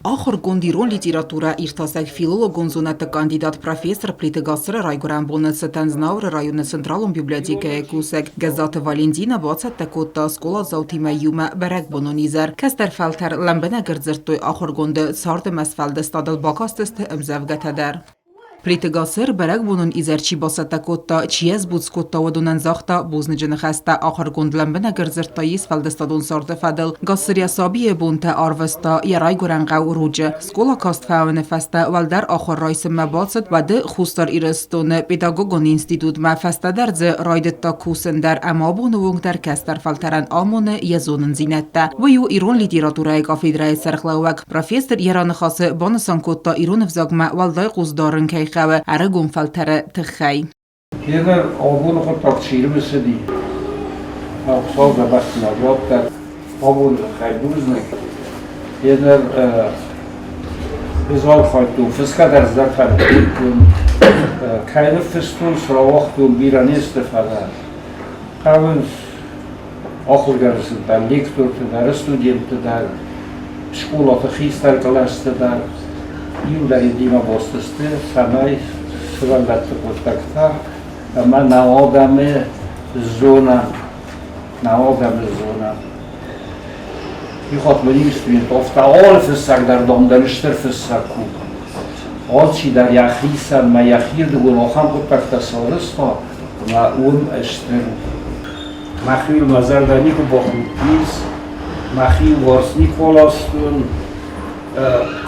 Ахуыргонд ирон литературӕ иртасӕг филологон зонӕдты кандидат профессор Плиты Гацыры райгуырӕн боны цытӕн Знауыры районы централон библиотекӕйы кусӕг Гӕззаты Валентина бацӕттӕ кодта скъоладзаутимӕ иумӕ бӕрӕгбонон изӕр. Кӕстӕр фӕлтӕр лӕмбынӕг ӕрдзырдтой ахуыргонды цард ӕмӕ сфӕлдыстадыл бакастысты ӕмдзӕвгӕтӕ дӕр. Плиты Гацыр бӕрӕгбонон изӕр чи бацӕттӕ кодта, чи йӕ сбуц кодта, уыдонӕн загъта бузныджы ныхӕстӕ. Ахуыргонд лӕмбынӕг ӕрдзырдта йе сфӕлдыстадон царды фӕдыл. Гацыр йӕ сабийы бонтӕ арвыста йӕ райгуырӕн хъӕу Руджы. Скъола каст фӕуыны фӕстӕ уӕлдӕр ахуыр райсынмӕ бацыд уӕды Хуссар Ирыстоны педагогон институтмӕ, фӕстӕдӕр дзы райдыдта кусын дӕр ӕмӕ абоны онг дӕр кӕстӕр фӕлтӕрӕн амоны йӕ зонындзинӕдтӕ. Уый у ирон литературӕйы кафедрӕйы сӕргълӕууӕг. Профессор йӕ раныхасы банысан кодта, ирон ӕвзагмӕ уӕлдай хъус дарын кӕй хъӕуы ӕрыгон фӕлтӕры тыххӕй. Генер абоны хъуыддаг чи рымысыди, Хуыцау дзӕбӕхдзинад радтӕд, абоны тыххӕй бузныг. Генер ӕз архайдтон, фысгӕ дӕр зӕрдӕ кодтон, кӕй ныффыстон, цы рауагътон, бирӕ не сты, фӕлӕ хъӕуынц ахуыргӕнджыты дӕр, лекторты дӕр, студентты дӕр, скъолаты хистӕр кълӕсты дӕр иугай йедимӕ баст сты, цӕмӕй сывӕллӕтты хъуыддӕгтӕ ӕмӕ нӕ адӕмы зонӕм, нӕ адӕмы зонӕм. Иу хатт мын иу студент афтӕ алы фыссӕг дӕр, дам, дӕн стыр фыссӕг ку. Алчидӕр йӕхицӕн мӕ йӕхирдыгон ахӕм хъуыддӕгтӕ сарӕзта, ӕмӕ уым стыр Мӕхиуыл мӕ зӕрдӕ никуы бахудтис, мӕхи иуварс никуы аластон.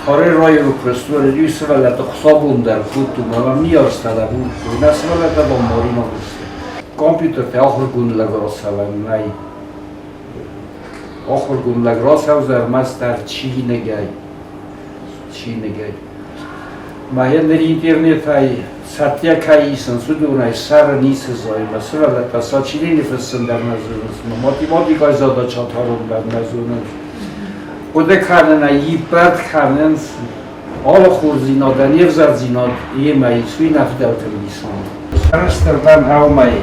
Карерайы куыстон, иу сывӕллӕтты хуыцаубон дӕр кодтон, ӕмӕ ныййарджытӕ дӕр уыдтой, нӕ сывӕллӕттӕ дам маринаг сты. Компьютертӕ ахуыргонд лӕг рацӕуӕн нӕй. Ахуыргонд лӕг рацӕудзӕн ӕрмӕстдӕр чиныгӕй. Чиныгӕй. Мӕ ныр интернетӕй цӕттӕ кӕй исынц, уыдонӕй сӕры ницы зайы. Мӕ сывӕллӕттӕ сочинени фыссын дӕр нӕ зонынц, мӕ математикӕйы задача тарон дӕр нӕ зонынц. Хъуыды кӕнынӕй иппӕрд кӕнынц алы хорздзинад, не взӕрдзинад йемӕ ис, уый нӕ фыдӕлты ӕмбисонд. Сӕрыстыр дӕн ӕумӕй,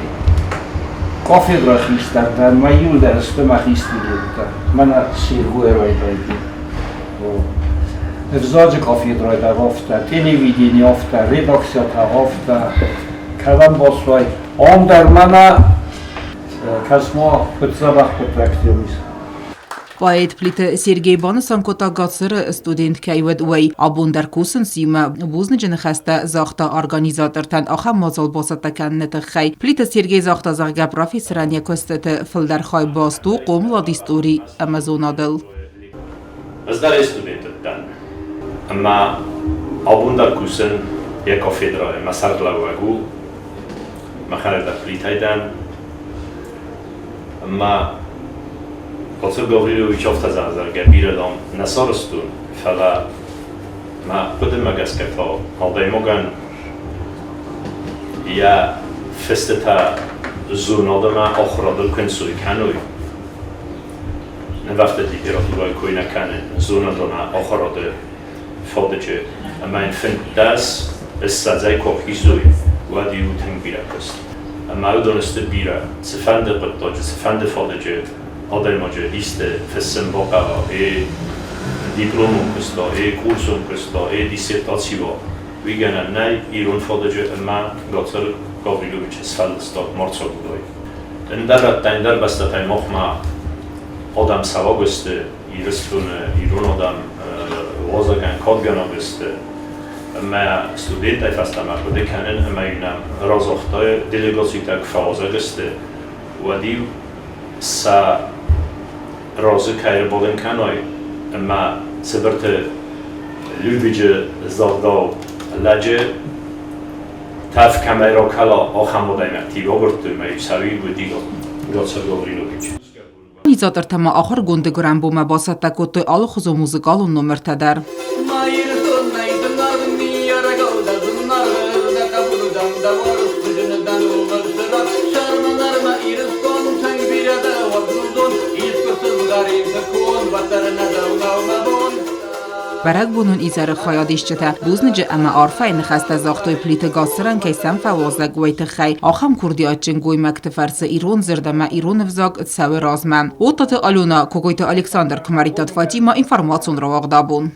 кафедрӕ хистӕр дӕн, мӕ иуылдӕр сты мӕхи студенттӕ, мӕнӕ Серго райдайдтой. Ӕвзаджы кафедрӕ дӕр афтӕ, телевидени афтӕ, редакцитӕ афтӕ, кӕдӕм бацуай, ам дӕр мӕнӕ кӕс-ма, куыд дзӕбӕх хъуыддӕгтӕ ис. Поэт Плиты Сергей банысан кодта Гацыры студент кӕй уыд, уый. Абон дӕр кусынц иумӕ. Бузныджы ныхӕстӕ загъта организатортӕн ахӕм мадзал бацӕттӕ кӕныны тыххӕй. Плиты Сергей загъта, зӕгъгӕ, профессорӕн йӕ куыстыты фылдӕр хай баст у хъомылад истори ӕмӕ зонадыл. Ӕз дӕр студент дӕн ӕмӕ абон дӕр кусын йӕ кафедрӕйы, мӕ сӕргълӕууӕг у, мӕхӕдӕг дӕр Плитӕй дӕн. Ӕмӕ Коцыр Гаврилович афтӕ зӕгъы, зӕгъгӕ, бирӕ, дам, нӕ сарӕзтон, фӕлӕ мӕ хъуыдымӕ гӕсгӕ та адӕймагӕн йӕ фыстытӕ зонад ӕмӕ ахуырадыл куы ӕнцой кӕной, Нывӕфтыд литературӕйы кой нӕ кӕны зонадон ахуырады фадыджы ӕмӕ йын 15 ссӕдзӕй куы ахизой, уӕд иу тынг бирӕ куыст. Ӕмӕ уыдон сты бирӕ, цыфӕнды хъуыддаджы, цыфӕнды фадыджы адӕймаджы исты фыссын бахъӕуа, е дипломон куыст уа, е курсон куыст уа, е диссертаци уа, уый гӕнӕн нӕй ирон фадыджы ӕмӕ Гацыр Гавриловичы сфӕлдыстад ма рцагурай. Ӕндӕр рӕттӕ, ӕндӕр бӕстӕтӕй махмӕ адӕм цӕуӕг сты, Ирыстоны ирон адӕм уазӕгӕн кадгӕнӕг сты. Ӕмӕ студенттӕй фӕстӕмӕ хъуыды кӕнын ӕмӕ-иу нӕм разагътай делегацитӕ куы фӕуазӕг сты, уӕд-иу сӕ разы кӕй ӕрбадын кӕной ӕмӕ Цыбырты Людвиджы загъдау лӕджы Тӕф кӕмӕй ракӕла, ахӕм адӕймӕгти агурдтой ӕмӕ иу сауи уыди Гацыр Гаврилович. Организатортӕ ма ахуыргонды гуырӕнбонмӕ бацӕттӕ кодтой алыхуызон музыкалон номертӕ дӕр. Бӕрӕгбонон изӕры хайадисджытӕ бузныджы ӕмӕ арфӕйы ныхӕстӕ загътой Плиты Гацырӕн, кӕй сӕм фӕуазӕг, уый тыххӕй. Ахӕм курдиатджын гоймӕгты фӕрцы ирон дзырд ӕмӕ ирон ӕвзаг цӕуы размӕ. Оттаты Алена, Кокойты Александр, Куымӕридтаты Фатимӕ, информацион рауагъд абон.